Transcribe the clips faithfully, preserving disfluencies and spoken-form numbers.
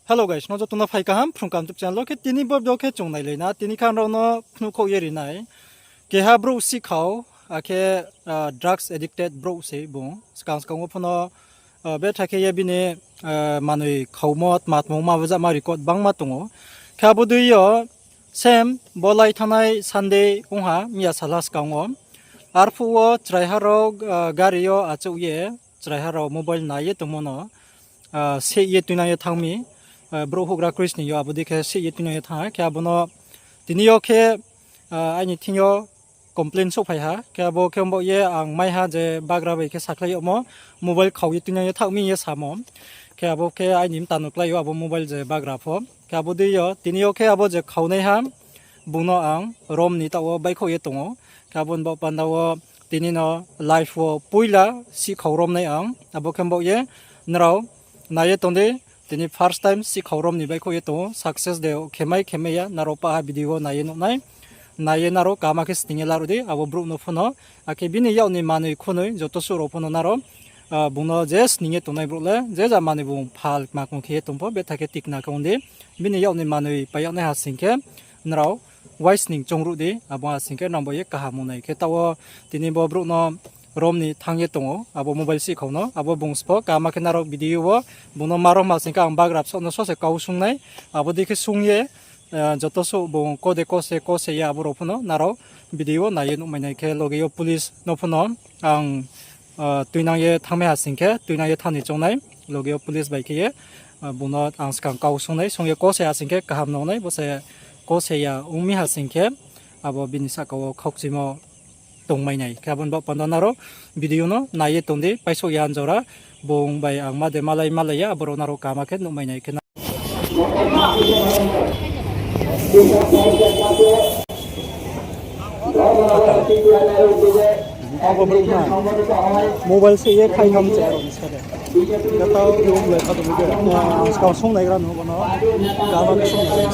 Hello guys, no joto no phai kaham Phrung Kaham YouTube channel wo. Khe tini bo video khe chung nailai na, tini khan rao no phnuh khouh ye ri nai. Keha brouh sihkhau, akhe drugs addicted brouh se bung. Skang skang wo pho no betha khe ye bini manoi khaumo, tma tmungma, bajama record bangma tong ou. Khe abo dei yo same bo lai thanngnai Sunday ong ha, miya salha skang wo. Arphuh wo chraiha rao gari yo achouh ye, chraiha rao mobile nai ye tongmo no seih ye tuinang ye thanng mi. Brouh houhgra kri sning yo abo dei khe seih ye tuinang ye thanng ha. Khe abo no tini yo khe aini thing yo complain souhphai ha. Khe abo khe ongbaoh ye ang mai ha je bagra bai khe sakhlai yagmo, mobile khau ye tuinang ye thanng mi ye samo. Khe abo khe aini mta no klái ou abo mobile je bagra pho. Khe abo dei yo tini yo khe abo je khaunaiha, bung no ang rom ni taoh wo baihkhouh ye tong ou. Khe abo ni baoh panda wo tini no live wo poila sihkhau romnai ang. Abo khe ongbaoh ye nrao nai ye tong di, tini first time sihkhau rom ni baihkhouh ye tong ou, success de khemai khemai ya, nrao pah ha video wo nai ye nuh nai. Nai ye nrao kaham khe sning ye laruh di abo brouh no pho no. Akhe bini yak ni manoi khunoi joto suh rao pho no nrao bung no je sning ye tongnai brouh le, je ja manoi bung phal kma kong khe ye tong pho, betha khe tikna khe ong di. Bini yak ni manoi pai yagnai ha sing khe nrao uaisning choungruh di, abo ha sing khe nrao bo ye kaham ong nai. Khe taoh wo tini bo brouh no rom ni thanng ye tong ou, abo mobile sihkhau no, abo bung sbo kaham khe nrao video wo bung no ma rom ha sing khe ang bagra bsaoh no sose kau sung nai, abo dei khe sung ye joto suh bung kode kose kose ye abo rao pho no nrao video wo nai ye nuhmai nai. Khe loge yo police no pho no ang tuinang ye thanngmai ha sing khe tuinang ye thanng ni choung nai, loge yo police bai khe ye bung no ang skang kau sung nai, sung ye kose ha sing khe kaham nang nai, bo se kose ya ong mi ha sing khe abo bini sahka wo khaukchimo tongmai nai. Khe abo ni baoh panda nrao video no nai ye tong di, paisouh ya jora, bung bai ang ma de malai malai ya, abo rao nrao kaham khe nuhmai nai khe na. Abo brouh na mobile se ye khai tham se aro ni sa de. Khe taoh le kha tong khe, ang skang sung naigra no bo no, kaham khe sung nai.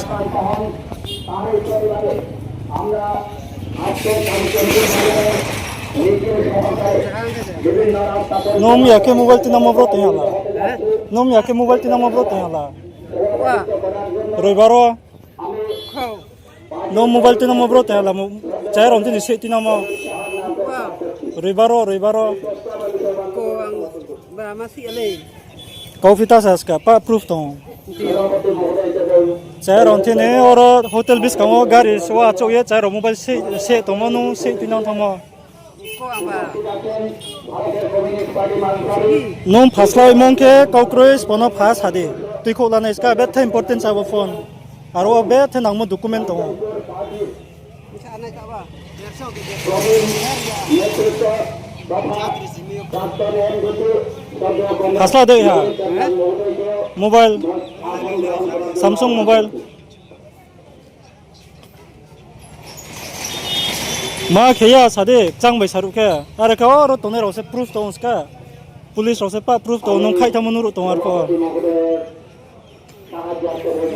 Nung ya khe mobile tinangmo brouh tong ya la? Nung ya khe mobile tinangmo brouh tong ya la? Roibar wo. Nung mobile tinangmo brouh tong ya la? Chaya rao tini se tinangmo. Roibar wo, roibar wo. Kauphi ta sa ska, pa proof tong. Chaya rao tini oro hotel buskang wo gari se wo achouh ye chaya rao mobile se, se tongmo nung se tinang tongmo. Nung phaslaimung khe kaukroi sbo no pha sa di. Tuikhouh lanai ska betha important sa bo phone. Aro wo betha nangmo document tong ou. Phasla dei ha. Mobile. Samsung mobile. Ma khe ya sa di, kchang bai saruh khe. Are khe oro tongnai rao se proof tong ska. Police rao se pa proof tong, nung khaih thanngmo nuhruh tong arpho.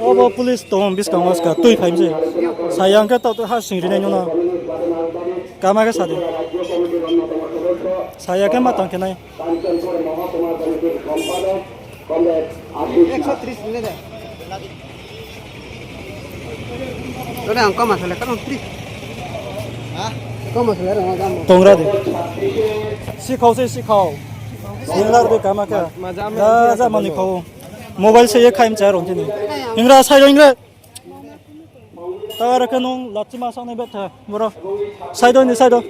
Obo police tong buskang wo ska, tui phai mi se. Sa ya hing khe taoh ha sing ri nai nung no. Kaham khe sa di. Sa ya khe ma tang khe nai. একশো ত্রিশ মিলে দে। তোরে আং কম আসলে কারণ ত্রিশ। Kau ma salai rao no jamo. Tongra de. Sikhau se sikhau. Singlar de kama khe. Ja ja mani khau. Mobile se ye khaim cha rao tini. Ingra side o ingra. Tara khe nung lachi ma sanai betha. Boro. Side o ni side o.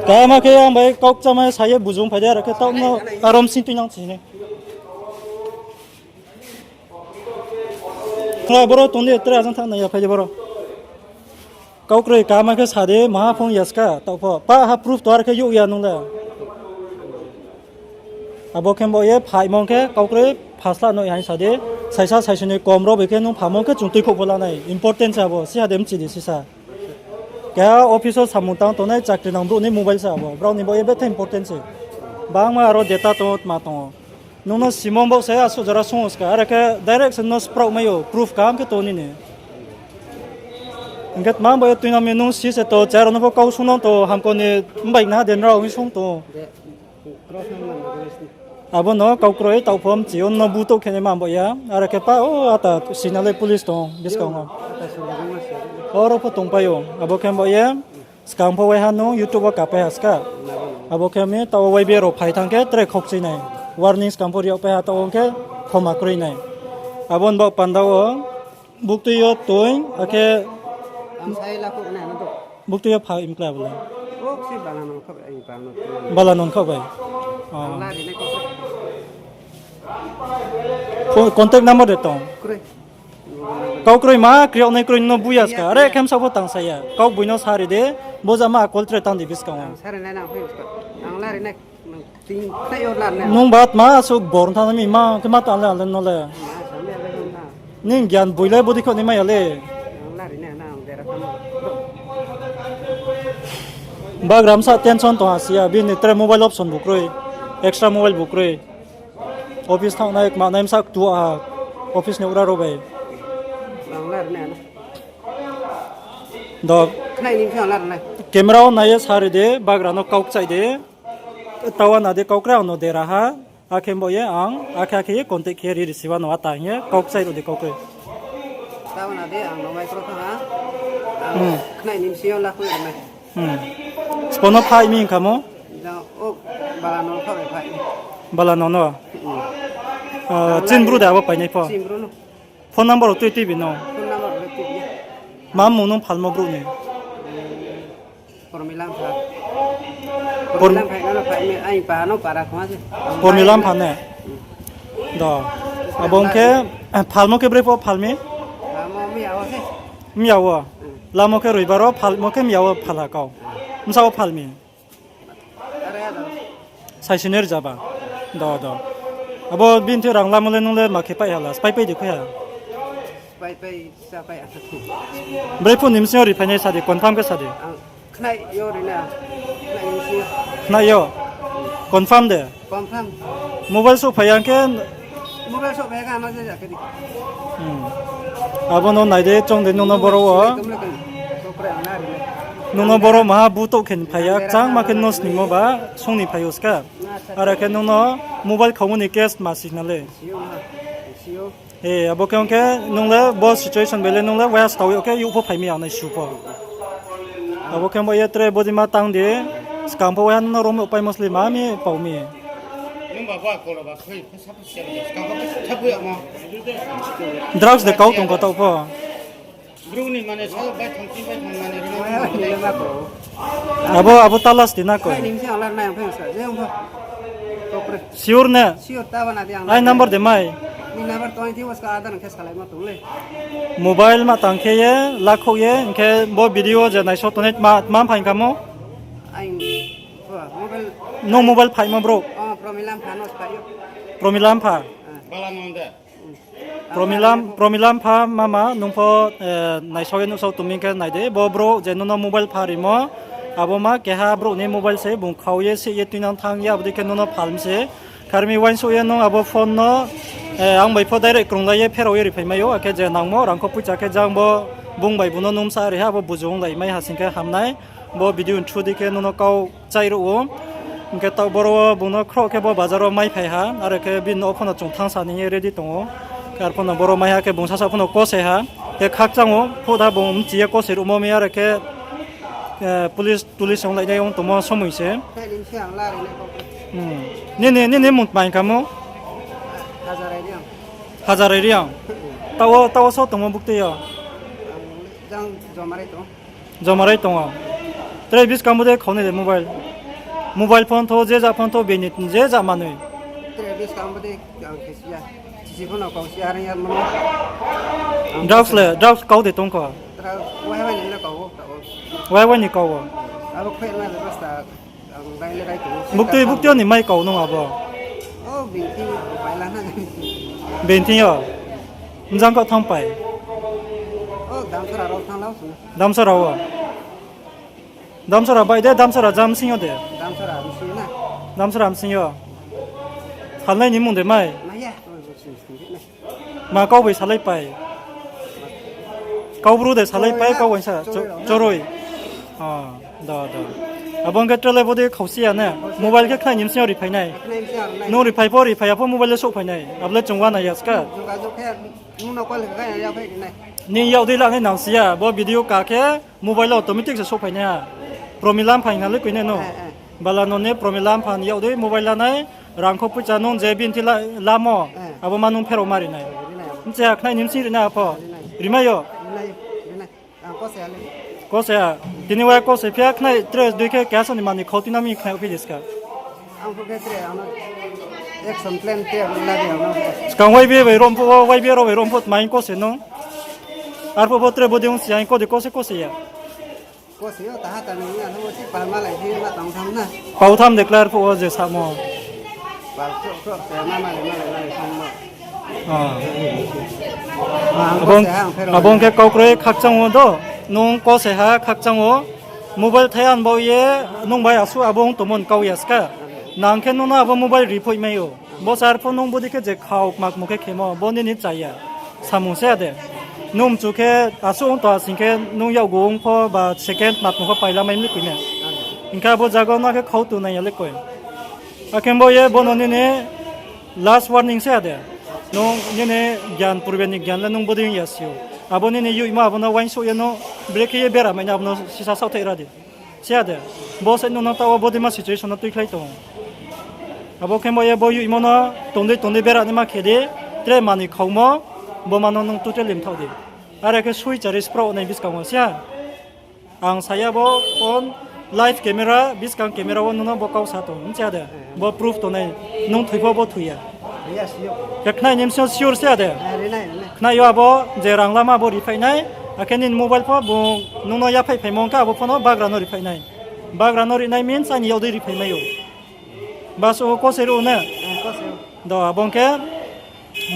Kama khe ang bai kau kchama sa ye bujung phai de, aro khe taoh no arom sing tuinang sini. Khna boro tong di, tre ajang thang nai ya phai di boro. Kau kroi kama khe sa di, maha phung ya ska, taoh pho. Pa ha proof to ar khe youh ya nung le. Abo khe bo ye phaimung khe kau kroi phasla no hai sa di. Saisa saisini kom rao bai khe nung phamung khe chung tuikhouh pho lanai. Important se abo, si ha de mchi di sisa. Keha office o samung tang tongnai chakri nang brouh ni mobile se abo. Brao ni bo ye betha important se. Bangma aro data tong o, tma tong o. Nung no simung bo se asuh jora sung ska. Are khe direct se no spraoh mai o. Proof kaham khe tong nini. Hing khe tma bo ye tuinang mi nung si se to, chaya rao no pho kau sung nang to, hamko ni mbai na ha de nrao hing sung tong o. Abo no kau kroi, taoh pho mchi yo, no butouh khe naima bo ya. Are khe pa, o ata signal le police tong buskang wo. Oro pho tongpai ou. Abo khe bo ye, skang pho waiha nung YouTube wo kapai ha ska. Abo khe mi taoh Y B A rao phai thanng khe tre khokchui nai. Warning skang pho ri yagpai ha, taoh ong khe khoma kroi nai. Abo ni baoh panda wo buktui yo toing, akhe buktui yo pha imkla bo le. Bala non khaoh bai. Contact number de tong. Kau kroi ma, kri yag nai kroi no bu ya ska. Are khe msa pho tang sa ya. Kau boi no sa ri de, bo jama akol tre tang di buskang wo. Nung ba tma asuh bor thanng mi ma, khe ma tang le ale no le. Nini gyan boi le bodi kho ni mai ya le. Bagra bsa tension tong ha si ya, bini tre mobile option bu kroi, extra mobile bu kroi. Office thanngnai, kmanai bsa ktu ha, office ni ura rao bai. Do, camera wo nai ye sa ri de, bagra no kau kchai de. Tawa na de kau kroi ang no dera ha. Akhe bo ye ang, akhe akhe ye contact khe ri ri siba no ata hing ye kau kchai ro de kau kroi. Tawa na de ang no mai kro thanng ha. Ang khnai ni bsing yo la khui ri nai. Sbo no phai mi hing kha mo? Bala no no. Chini bru de abo painai pho. Phone number rao tui tui bi no. Ma mmung nung phalmo brouh ni? Pormila mpha ne? Do. Abo ong khe, phalmo khe brei pho phal mi? Miya wo. Lamo khe roibar wo phalmo khe miya wo phal ha kau. Bsa wo phal mi? Saisi ni rzaba. Do, do. Abo bini thing rang lamo le nung le ma khe pai ha la, spaipai di khui ha. Brei phone ni bsing yo ri phainai sa di, confirm khe sa di. Khnai yo. Confirm de? Mobile souhphai ya khe? Abo no nai de, choung de nung no boro wo. Nung no boro maha butouh khe ni phai ya, kchangma khe no sningmo ba, song ni phai ou ska. Are khe nung no mobile khaumo ni case ma si na le. Abo khe ong khe nung le bo situation bai le nung le waiha stao yo khe youh pho phai mi ya nai su pho. Abo khe bo ye tre bodima tang di, skang pho waiha nung no rom yo pai mosli ma mi pau mi. Drugs de kau tong kho taoh pho. Abo, abo talas di na koi. Sure ne? Ai number de mai. Mobile ma tang khe ye, lakhouh ye, hing khe bo video je naiso tongnai tma, tma phaing kha mo? Nung mobile phaimo brouh? Promila mpha. Promila, Promila mpha mama, nung pho, naisao ye nuhsao tongmi khe nai di. Bo brouh je nung no mobile pha rimo, abo ma keha brouh ni mobile se bung khau ye, sih ye, tuinang thanng ye, abo dei khe nung no phal mi se. Kharmi uaingsouh ye nung abo phone no, ang bai pho direct krunglai ye pherao ye riphai mai ou, akhe je nangmo rangkho poicha khe jang bo bung bai bung no nung bsa ri ha, abo buzu onglai mai ha sing khe hamnai. Bo video ni through di khe nung no kau chai ruh ou. Hing khe taoh boro wo bung no khroh khe bo bazar wo mai phai ha, are khe bini nouh pho no chung thanng sa ni hing ye ready tong ou. Khe arphuh no boro mai ha khe bung sasa pho no kosei ha. Khe khakchang ou, phuh da bung mchi ye kosei ruhmo mi, are khe police tolice onglainai ong tongmo somoi se. Nini, nini mung tma hing kha mo? Hajar Reang. Taoh wo, taoh wo so tongmo buktui yo? Jomarai tong ou. Tre buskang bo de khaunai de mobile. Mobile phone tho, je ja phone tho, bini je ja manoi. Drugs le, drugs kau de tong kho? Wai wai ni kau ou. Buktui, buktui yo ni mai kau nung abo? Bini thing yo? Mjang kau thanng pai? Damsara wo? Damsara bai de, Damsara jang bsing yo de? Damsara bsing yo. Phalnai ni mung de mai? Ma kau bai salai pai? Kau bru de salai pai, kau uaingsa, choroi. Do, do. Abo ong khe tre le bodei khausi ya ne? Mobile khe khnai ni bsing yo riphai nai. Nung riphai pho, riphai ya pho mobile le souhphai nai. Abo le chung uanai ya ska. Nini yak dei lanai nang si ya. Bo video ka khe mobile wo automatic se souhphai nai ha. Promila mpha hing ha le koi nai no. Bala no ne promila mpha ni yak dei mobile lanai. Rang kho poicha nung je bini thi la, lamo. Abo ma nung pherao ma ri nai. Mche ha khnai ni bsing ri nai apho. Rimai yo. Kose ha. Tini wa kose phi ya khnai tre dui khe keha so ni manoi khau tuinang mi khnai phi di ska. Skang Y B A bai rom pho, Y B A rao bai rom pho tma hing kose nung. Arphuh pho tre bodei ong si ya hing kode kose kose ya. Pau tham de klar phuh wo je samo. Abo ong khe kau kroi khakchang wo do, nung kose ha khakchang wo, mobile thai an bau ye, nung bai asuh abo ong tongmo ni kau ya ska. Nang khe nung no abo mobile riphoih mai ou. Bo sar pho nung bodei khe je khau kma kmo khe khemo, bo nini cha ya. Samung se ya de. Nung mchu khe asuh ong tong asing khe nung yakgu ong pho ba second kma kmo pho paila mai mli koi na. Hing khe abo zaga no khe khau tu nai ya le koi. Akhe bo ye bo no nini last warning se ya de. Nung nini gyan, purbe ni gyan le nung bodei ong ya si ou. Abo nini youhmo abo no uaingsouh ye no brekhe ye bera mai na abo no sisa saohthaih ra di. Se ya de, bo se nung no taoh wo bodei ma situation no tuikhlai tong. Abo khe bo ye bo youhmo no tongdei tongdei bera naima khe di, tre manoi khaumo, bo ma no nung totally mthaoh di. Are khe sui chari spraoh nai buskang wo se ya. Ang sa ya bo phone, live camera, buskang camera wo nung no bo kau sa tong, se ya de. Bo proof tongnai, nung thoi pho bo thoi ya. Khe khnai ni bsing yo sure se ya de. Khnai yo abo je rang lama abo riphaih nai, akhe nini mobile pho bung nung no yaphaih phaimo ong khe abo pho no bagra no riphaih nai. Bagra no ri nai means aini yak dei riphai mai ou. Basuh wo kose ruh ne? Do abo ong khe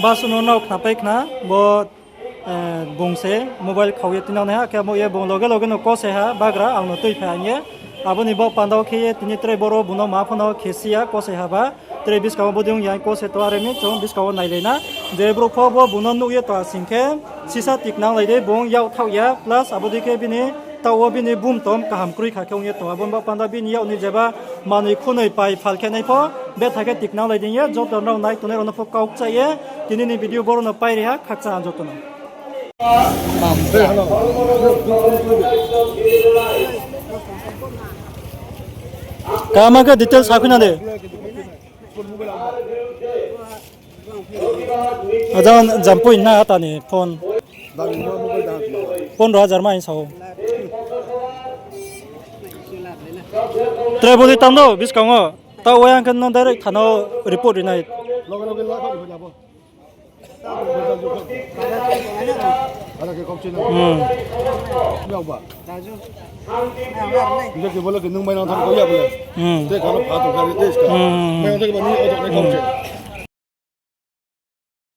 basuh no nrao khnapai khna bo, bung se mobile khau ye tuinang nai ha, khe abo ye bung loge loge no kose ha, bagra ang no tuiphai hing ye. Abo ni baoh panda wo khe ye tini tre boro bung no ma pho no khe si ya kose ha ba. Tre buskang wo bodei ong ya kose tong, are mi chung buskang wo nailai na. Je brouh pho bo bung no nuh ye tong asing khe sisa tiknanglai dei bung yak thaoh ya, plus abo dei khe bini taoh wo bini bumtom kaham kroi kha khe ong ye tong. Abo ni baoh panda bini yak ni jeba manoi khunoi pai phal khe nai pho, betha khe tiknanglai dei ye joto nrao nai tongnai rao no pho kau kchai ye tini ni video boro no pai ri ha, khakchang joto no. Kama khe details sakhui na de. Ajang jampui na ata ni phone. Pondro hajar ma hing sa ou. Tre bodei tang do buskang wo. Taoh wai ang khe no direct thana wo report ri nai.